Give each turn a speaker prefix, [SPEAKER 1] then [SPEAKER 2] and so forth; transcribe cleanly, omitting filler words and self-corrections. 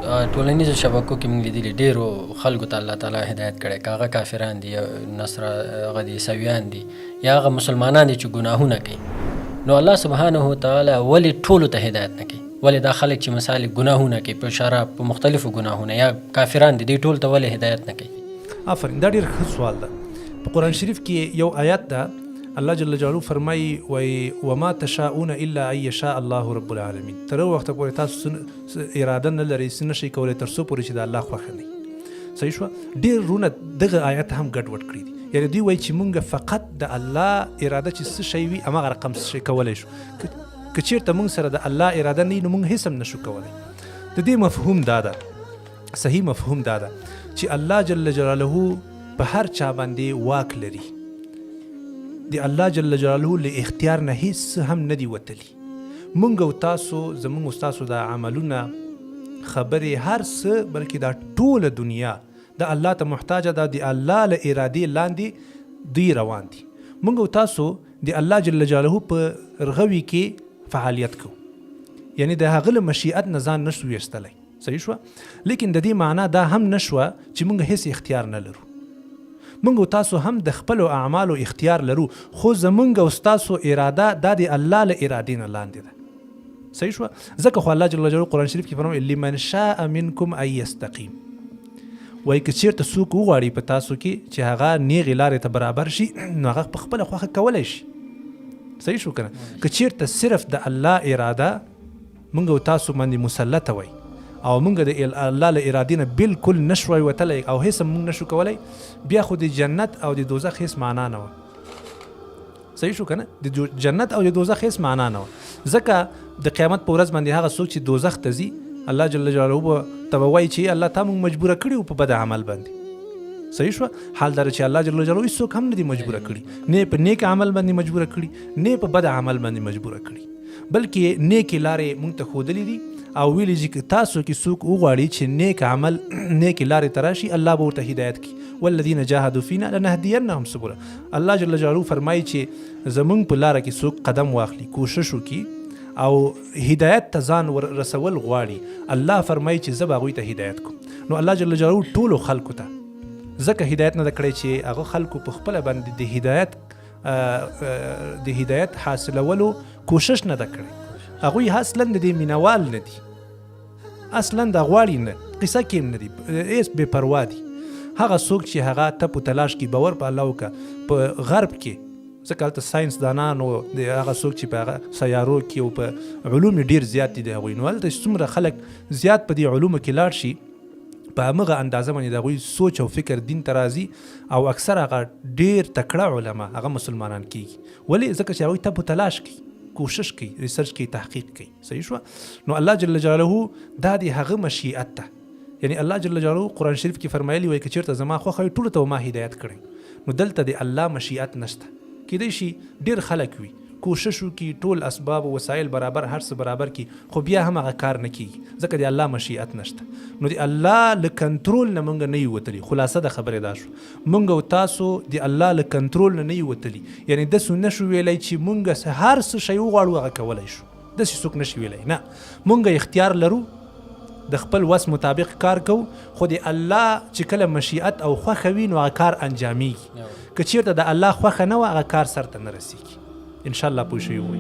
[SPEAKER 1] ټولنیزو شبکو کې موږ لیدلي ډېرو خلکو ته الله تعالی هدایت کړی، که هغه کافران دي یا نصرا هغه دي، عیسویان دي یا هغه مسلمانان دي چې ګناهونه کوي، نو الله سبحانه وتعالی ولې ټولو ته هدایت نه کوي؟ ولې دا خلک چې مثال ګناهونه کوي په شراب، په مختلفو ګناهونه، یا کافران دي، دوی ټول ته ولې هدایت نه کوي؟
[SPEAKER 2] آفرین، دا ډېر ښه سوال ده. په قرآن شریف کې یو آیت ده، الله جل جلاله فرمایي وایي وما تشاؤون الا ان یشاء الله رب العالمین. تر هغه وخته پورې تاسو څه اراده نه لرئ، څه نشئ کولی تر څو پورې چې د الله خوښه نه وي. صحیح شوه؟ ډېر وروڼه دغه آیت هم ګډوډ کړي دي، یعنې دوی وایي چې مونږ فقط د الله اراده چې څه شی وي هماغه رقم څه شی کولی شو، که چېرته مونږ سره د الله اراده نه وي نو مونږ هېڅ هم نشو کولی. د دې مفهوم دا ده، صحیح مفهوم دا ده چې الله جل جلاله په هر چا باندې واک لري، د الله جل جلاله له اختیار نه هیڅ څه هم نه دی وتلي. مونږ او تاسو، زمونږ او ستاسو دا عملونه، خبرې، هر څه، بلکې دا ټوله دنیا د الله ته محتاجه ده، د الله له ارادې لاندې دوی روان دي. مونږ او تاسو د الله جل جلاله په رغوي کې فعالیت کوو، یعنی د هغه له مشیت نه ځان نشو ویستلی. صحیح شوه؟ لیکن د دې معنا دا هم نه شوه چې مونږ هیڅ اختیار نه لرو. مونږ او تاسو هم د خپلو اعمالو اختیار لرو، خو زمونږ او ستاسو اراده دا د الله له ارادې نه لاندې ده. صحیح شوه؟ ځکه خو الله جل جلاله قرآن شریف کې فرمایي لمن شاء منکم ان یستقیم، وایي که چیرته څوک وغواړي په تاسو کې چې هغه نیغې لارې ته برابر شي نو هغه په خپله خوښه کولی شي. صحیح شو کنه؟ که چیرته صرف د الله اراده مونږ او تاسو باندې مسلطه وای او مونږ د الله له ارادې نه بالکل نشوای وتلی او هیڅ هم مونږ نشو کولی، بیا خو د جنت او د دوزخ هیڅ معنا نه وه. صحیح شو کنه؟ د جنت او د دوزخ هیڅ معنا نه وه، ځکه د قیامت په ورځ باندې هغه څوک چې دوزخ ته ځي الله جل جلاله به ته به وایي چې الله تا مونږ مجبوره کړي وو په بد عمل باندې. صحیح شو؟ حال دا چې الله جل جلاله هیڅوک هم نه دي مجبوره کړي، نه په نیک عمل باندې مجبوره کړي، نه په بد عمل باندې مجبوره کړي، بلکې نیکې لارې مونږ ته ښودلې دي او ویلي چې که تاسو کې څوک وغواړي چې نیک عمل، نیکې لارې ته راشي، الله به ورته هدایت کړي. والذین جاهدوا فینا لنهدینهم سبلا. الله جل جلاله فرمایي چې زمونږ په لاره کې څوک قدم واخلي، کوشش وکړي او هدایت ته ځان ور رسول غواړي، الله فرمایي چې زه به هغوی ته هدایت کوم. نو الله جل جلاله ټولو خلکو ته ځکه هدایت نه ده کړی چې هغه خلکو په خپله باندې د هدایت حاصلولو کوشش نه ده کړی. هغوی اصلا د دې مینوال نه دي، اصلا دا غواړي نه، قصه کې هم نه دي، هېڅ بې پروا دي. هغه څوک چې هغه ته په تلاش کې باور په الله وکړه، په غرب کې ځکه هلته ساینس دانان او د هغه څوک چې په هغه سیارو کې او په علوم ډېر زیات دي د هغوی، نو هلته چې څومره خلک زیات په دې علومو کې لاړ شي په همغه اندازه باندې د هغوی سوچ او فکر دین ته راځي او اکثر هغه ډېر تکړه علما هغه مسلمانان کیږي. ولې؟ ځکه چې هغوی ته په تلاش کوي، کوشش کوي، ریسرچ کوي، تحقیق کوي. صحیح شوه؟ نو الله جل جلاله دا د هغه مشیت ده، یعنی الله جل جلاله قرآن شریف کې فرمایلی وایي که چېرته زما خوښه وي ټولو ته به ما هدایت کړی. نو دلته د الله مشیت نشته. کیدای شي ډېر خلک وي، کوشش وکړي، ټول اسباب او وسایل برابر، هر څه برابر کړي، خو بیا هم هغه کار نه کیږي، ځکه د الله مشیت نشته. نو د الله له کنترول نه مونږ نه یو وتلي. خلاصه د خبرې دا شو، مونږ او تاسو د الله له کنترول نه نه یو وتلي، یعنی داسې نه شو ویلی چې مونږ هر څه شی وغواړو هغه کولی شو، داسې څوک نه شي ویلی. نه، مونږ اختیار لرو، د خپل وس مطابق کار کوو، خو د الله چې کله مشیت او خوښه وي نو هغه کار انجامیږي. که چیرته د الله خوښه نه وه هغه کار سرته نه رسیږي. ان شاء الله پوه شوي وئ.